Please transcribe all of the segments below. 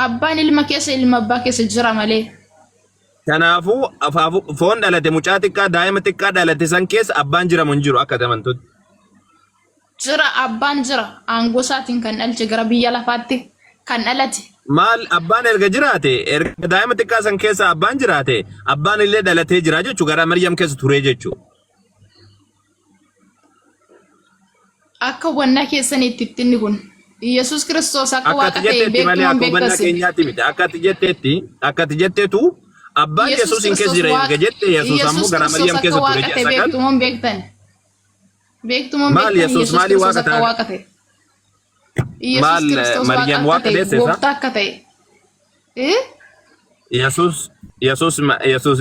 Abbaan ilma keessa ilma abbaa keessa jira malee. Kanaafuu foon dhalate mucaa xiqqaa daa'ima xiqqaa dhalate san keessa abbaan jiramu hin jiru akka amantutti. Jira abbaan jira aangoo isaatiin kan dhalche gara biyya lafaatti kan dhalate. Maal abbaan erga jiraate erga daa'ima xiqqaa san keessa abbaan jiraate abbaan illee dhalatee jira jechuu gara Maryam keessa turee jechuu. Akka hubannaa keessaniitti inni kun. Yesuus Kiristoos akka Akka waaqa ati ta'e jetteetti malee beektuman akka hubannaa beektas. keenyaatti miti. Akka ati jetteetti akka ati jetteetu abbaan Yesuus Yesuus hin keessa Kiristoos jira waaqa erga jette Yesuus ammoo Yesuus gara Kiristoos Maryam akka keessa ture waaqa ji'a ta'e sagal. beektuman beektan. Beektuman Maal beektan Yesuus Yesuus maalii Kiristoos waaqa akka ta'a? waaqa ta'e. Yesuus Maal Kiristoos waaqa Maryam akka waaqa ta'e deesse isa? gooftaa akka ta'e. Eh? Yesuus Yesuus Yesuus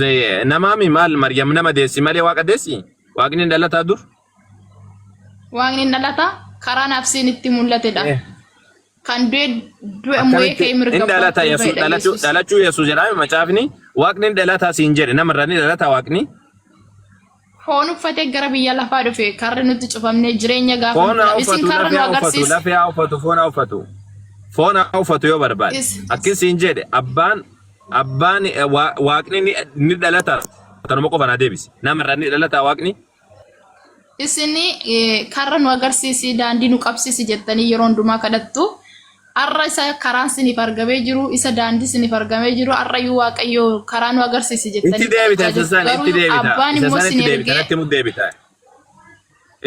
namaami maal Maryam nama deessi malee waaqa deessi? Waaqni hin dhalataa dur? Waaqni hin dhalata karaa nafsiin itti mul'atedha. Kan du'e du'e mo'ee Akkamitti ka'ee mirga hin dhalata abbaatti Yesuus dhufedha dhalachuu Yesuus. dhalachuu Yesuus jedhame macaafni waaqni hin dhalataa siin jedhe namarraa ni dhalata waaqni. Foon uffatee gara biyya lafaa dhufe karri nutti cufamnee jireenya gaafa Foon nuti haa isin uffatu karra lafee nu haa uffatu agarsiisa. lafee haa uffatu foon haa uffatu foon haa uffatu yoo barbaade Is akkin siin jedhe abbaan abbaan waaqni ni dhalata tanuma qofa naa deebisi namarraa ni dhalata waaqni. Isin karra nu agarsiisi daandii nu qabsiisi jettanii yeroo hundumaa kadhattu. Har'a isa karaan siniif argamee jiru, isa daandii siniif argamee jiru, har'ayyuu Waaqayyo karaa nu agarsiisi Itti jettanii deebita kadhachaa isa jirtu. san itti Garuu deebita abbaan isa immoo san sin itti deebita ergee natti mu deebita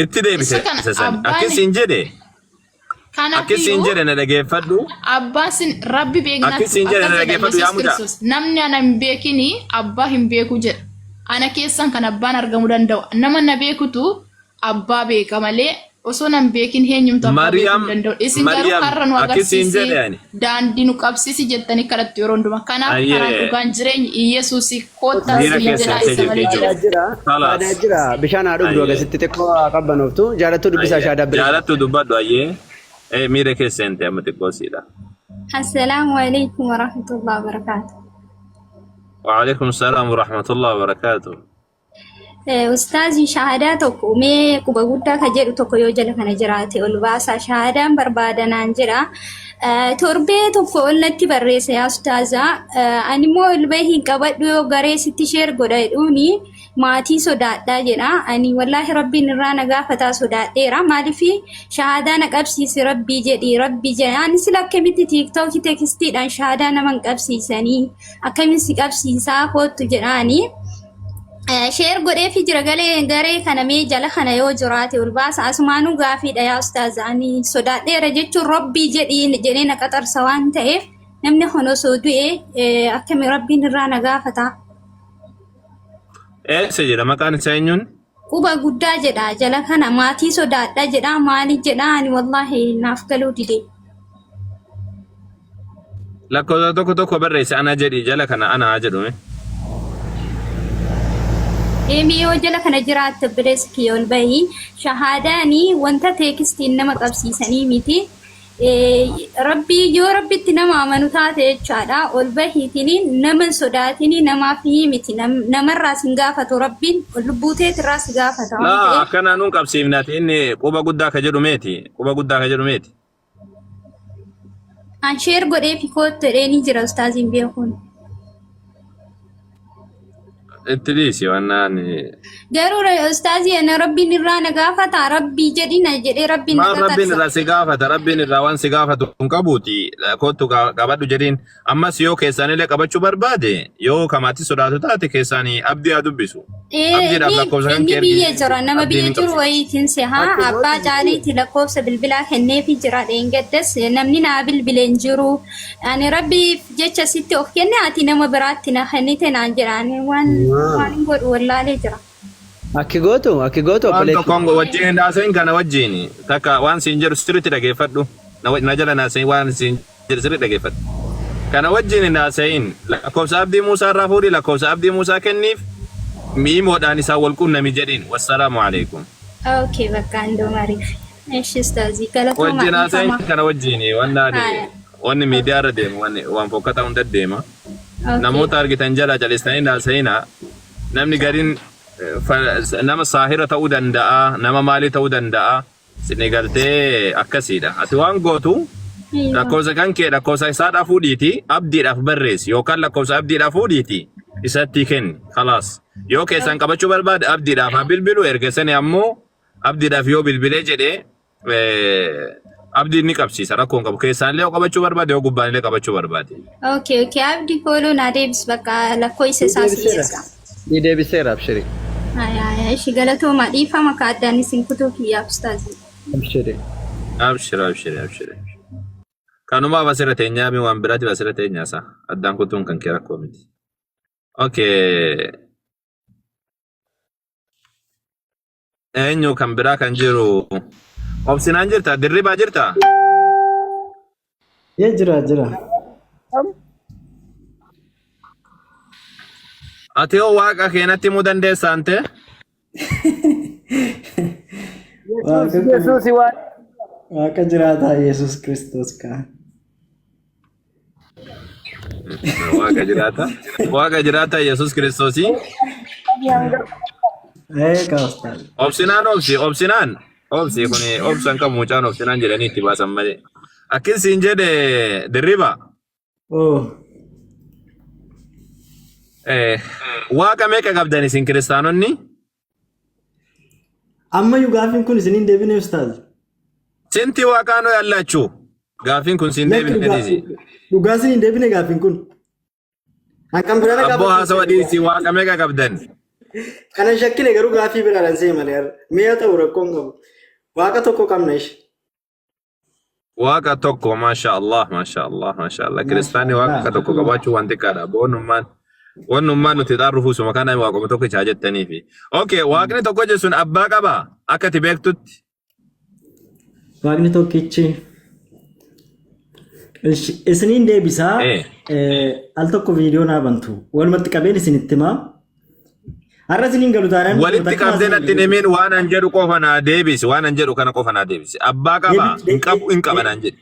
itti deebite isa kana isa san abbaan akkin siin jedhe akkin siin kanaafiyyuu jedhe na dhageeffadhu abbaan sin rabbi akkin beeknattu siin jedhe akkas na jedha dhageeffadhu yaa Yesuus mucaa Kiristoos. Namni ana hin beekini abbaa hin beeku jedha. Ana keessan kan abbaan argamuu danda'u. Nama na beekutu abbaa beeka malee osoo nan beekin eenyumtu abbaa beekuu Maryam hin danda'u. Isin garuu Maryam karra nu akkin siin agarsiisi, jedhe ani daandii nu qabsiisi jettanii kadhattu yeroo hundumaa. Kanaaf karaan ayyee dhugaan jireenyi Iyesuusi koottaa miira isiniin keessa jedha seentee isa jirti malee ijoo jedha. Shaadaa jira. Khalaas Shaadaa jira. Bishaan haa dhugdu ayyee agasitti xiqqoo haa qabbanooftu. Jaalattuu dubbisaa ayyee shaadaa bilisa. jaalattu dubbadhu ayyee ee miira keessa seente amma xiqqoo siidha. Assalaamu alaikum warahmatullahi wabarakatuh. وعليكم السلام ورحمة الله وبركاته. Ustaazi shaahadaa tokko mee quba guddaa ka jedhu tokko yoo jala kana jiraate ol baasa shahadaan barbaada naan jedha. Torbee tokko ol natti barreessa yaa ustaaza. Ani immoo ol bahii hin qabadhu yoo garee sitti sheer godha jedhuuni maatii sodaadhaa jedha. Ani wallaahi rabbiin irraa na gaafataa sodaadheera. Maaliif shahadaa na qabsiisi rabbii jedhi rabbii jedha. Ani sila akkamitti tiiktookii tekstiidhaan shahadaa nama hin qabsiisanii akkamiin si qabsiisaa koottu jedhaanii. Sheer godheefi jira galee garee kana mee jala kana yoo jiraate ol baasa asumaanuu gaafiidha yaa ustaaz ani sodaadheera jechuun rabbii jedhii jedhee na qaxarsa waan ta'eef namni kun osoo du'e akkami rabbiin irraa na gaafata. Eessa jedha maqaan isaa eenyuun? Quba guddaa jedha jala kana maatii sodaadha jedha maali jedha ani wallaahi naaf galuu dide. Lakkoofsa tokko tokko barreessi ana jedhi jala kana ana haa jedhume. Eemi yoo jala kana jiraatte obboleessi kiyya ol bahi. Shahaadaani wanta teekstiin nama qabsiisanii miti. Rabbii yoo rabbitti nama amanu taate jechaadha. Ol bahiitiin nama hin sodaatini namaaf miti. Namarraa sin gaafatu rabbiin lubbuu teetirraa si gaafata waan Laa ta'eef. akkanaa nuun qabsiifnaati inni quba guddaa ka jedhu meeti quba guddaa ka jedhu meeti. An sheer godheefi koottu jedheenii jira ustaaziin beekuun. Itti dhiisi wannaan. Garuu ustaazii ana rabbiin irraa na gaafata rabbii jedhina jedhee rabbiin na Maal rabbiin qaxarsa. irraa si gaafata rabbiin irraa waan si gaafatu hin qabuuti kottu qabadhu jedhiin ammas yoo keessaanillee qabachuu barbaade yoo kamaatti sodaatu taate keessaanii abdii haa dubbisu. Abdiidhaaf lakkoofsa kan Inni kee biyya ergi jira nama abdiin biyya hin jiru qabsiisa. wayiitiin sehaa Akka abbaa gootu caaliiti lakkoofsa bilbilaa kenneefi jira dheengaddas namni naa bilbile hin jiru ani rabbiif jecha sitti of kenne ati nama biraatti na kennite naan jedha ani waan waan hin godhu wallaalee jira. Akki gootu akki gootu Waan obboleetti. tokkoon wajjin hin haasa'in kana wajjin takka waan siin jedhu sirriitti dhageeffadhu na jala naasa'in waan siin jedhu sirriitti dhageeffadhu. Kana wajjin hin haasa'in lakkoofsa Abdii Muusaa irraa fuudhi lakkoofsa Abdii Muusaa kenniif miimoodhaan isaan wal qunnami jedhiin wassalaamu alaikum. Okay bakka andoo mariif. Eshi ustaazii galatoomaa Wajjin haasa'in dhiifama. kana wajjin wanni Haaya. wanni miidiyaa irra deemu wanni waan fokkataa hunda deema. Okay. Namoota argitan jala calistanii hin haasa'inaa. Namni gariin nama saahira ta'uu danda'a, nama maalii ta'uu danda'a. Sini galtee akkasiidha. Ati waan gootu Eeyyuu. Lakkoofsa kan kee lakkoofsa isaadhaa fuudhiiti abdiidhaaf barreessi yookaan lakkoofsa abdiidhaa fuudhiiti isatti kenni. Khalaas. Yoo keessaan qabachuu barbaade abdiidhaaf haa bilbilu erga sani ammoo abdiidhaaf yoo bilbilee jedhee abdiin ni qabsiisa rakkoon qabu. Keessaan illee yoo qabachuu barbaade yoo gubbaan illee qabachuu barbaade. Okay, okay. Abdi kooluu naa deebis bakka lakkoofsa isaa si Deebiseera. erga. Ni deebiseera abshiri. Haya, haya. Ishi galatooma dhiifama ka addaan isin kutuu kiyyaaf ustaazi. Abshiri. Abshir abshir abshir. Kanumaaf asirra teenyaa mi waan biraatiif asirra teenyaa isaa addaan kutuun kan kee rakkoo miti. Okay. Eenyu kan biraa kan jiru? Obsinaan jirta? Dirribaa jirta? Yee jira jira. Ati hoo waaqa keenatti himuu dandeessaa ante? Waaqa kun Yesuus waan Waaqa jiraataa Yesuus Kiristoos kaa. Waaqa jiraata. Waaqa jiraata Yesuus Kiristoosii. Ee kaa ustaaz. Obsinaan obsi obsinaan obsi kun obsan qabu mucaan obsinaan jedhanii itti baasan malee. Akkin siin jedhe dirriba. Oo. Waaqa meeqa qabdan isin kiristaanonni? Ammayyuu gaaffiin kun isiniin deebine ustaaz. Sinti waaqaa noo yaallachuu? Gaaffiin kun siin Lakki deebine dhugaa dhiisi. dhugaa isiniin deebine gaaffiin kun. Hanqan biraadha Abboo gaafachuu haasawa dhiisi waaqa meeqa qabdan? Kana hin shakkine garuu gaaffii biraadhaan see malee har'a. Mi'a ta'u rakkoon qabu. Waaqa tokko qabna ishee. Waaqa tokko maasha Allah maasha Allah maasha Allah kiristaanni waaqa tokko qabaachuu waan xiqqaadha. Wannummaan wannummaan nuti xaarru fuusuma kana waaquma tokko ichaa jettaniifi. Okay waaqni tokko jechuun abbaa qaba akka ati beektutti. Waaqni tokkichi isiniin deebisaa al tokko viidiyoo naa bantu. Walumatti qabeen isinitti himaa. Har'a isiniin galu taanaan Walitti qabdee natti hin himin waan an jedhu qofa naa deebisi waan an jedhu kana qofa naa deebisi. Abbaa qaba hin qabu hin qaba naan jedhi.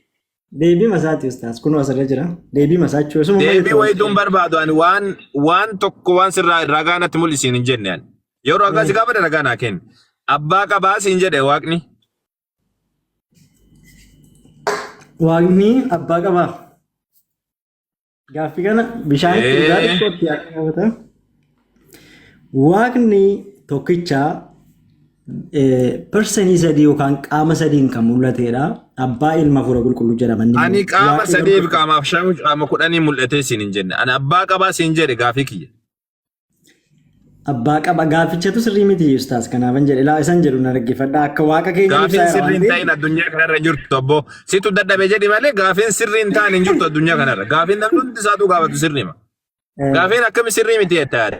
Deebii masaati ustaas kunoo asirra jira. Deebii masaa jechuun osuma Deebii wayituun barbaadu ani waan waan tokko waan sirraa ragaa natti mul'isiin hin jenne ani. Yeroo ragaa si gaafadhe ragaa naa kenni. Abbaa qabaa siin jedhe waaqni. Waaqni abbaa qabaa. Gaaffii kana bishaan itti dhugaa xiqqootti akka qabata. Waaqni tokkicha persanii sadii yookaan qaama sadiin kan mul'atedha. Abbaa ilma hafuura qulqulluu jedhama. Inni Ani immoo qaama waaqni sadiif garuu qaamaaf shan qaama kudhanii mul'atee siin hin jenne. Ani abbaa qabaa siin jedhe gaafii kiyya. Abbaa qaba gaaffichatu sirrii miti ustaas kanaafan jedhe laa isan jedhu na dhaggeeffadha akka waaqa keenya Gaafiin ibsaa jira sirrii waan hin ta'eef ta'in addunyaa kanarra hin jirtu abboo. Situ dadhabe jedhi malee gaafiin sirrii hin taane hin jirtu addunyaa kanarra. Gaafiin namni hundi isaatu gaafatu sirriima. Gaafiin akkami sirrii miti jetta yaada.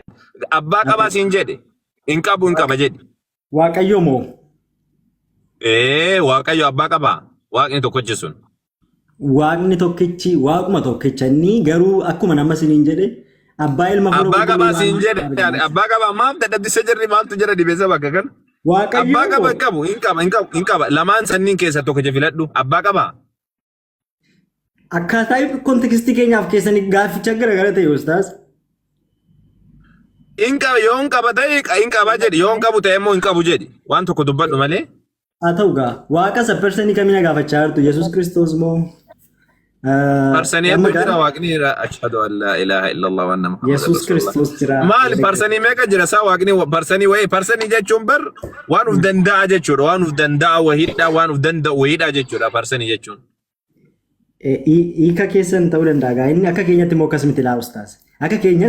Abbaa qabaa siin jedhe hin qabu hin qaba jedhi. Waaqayyo moo Ee Waaqayyo abbaa qabaa Waaqni tokkochi sun. Waaqni tokkichi waaquma tokkicha inni garuu akkuma nama isiniin jedhe abbaa ilma hafuura Abbaa qabaa qulqulluu siin waan jedhe argamu. abbaa qabaa maaf dadhabdisa jirri maaltu jira dhibeessa bakka kana. Waaqayyo Abbaa qaba hin qabu hin qaba hin qabu hin qaba lamaan sanniin keessaa tokkicha filadhu abbaa qabaa. Akkaataa kontekstii keenyaaf keessanii gaafficha garagara ta'e ustaas. Hin qaba yoo hin qaba ta'e hin qaba jedhi yoo hin qabu ta'e immoo hin qabu jedhi waan tokko dubbadhu malee. Haa ta'u gaa waaqa isa persanii kamina gaafachaa jirtu Yesuus Kiristoos moo Parsanii amma hedduu jira gaa waaqni ashhadu an laa ilaaha illallah wa anna muhammadan Yesuus rasuulullah. Kiristoos jira. Maali parsanii meeqa jira isaa waaqni parsanii wayii parsanii jechuun bar waan uf danda'a jechuudha waan uf danda'a wahiidha waan uf danda'u wahiidha jechuudha parsanii jechuun. Hiika keessan ta'uu danda'a gaa inni akka keenyatti immoo akkas miti laa ustaas. Akka keenya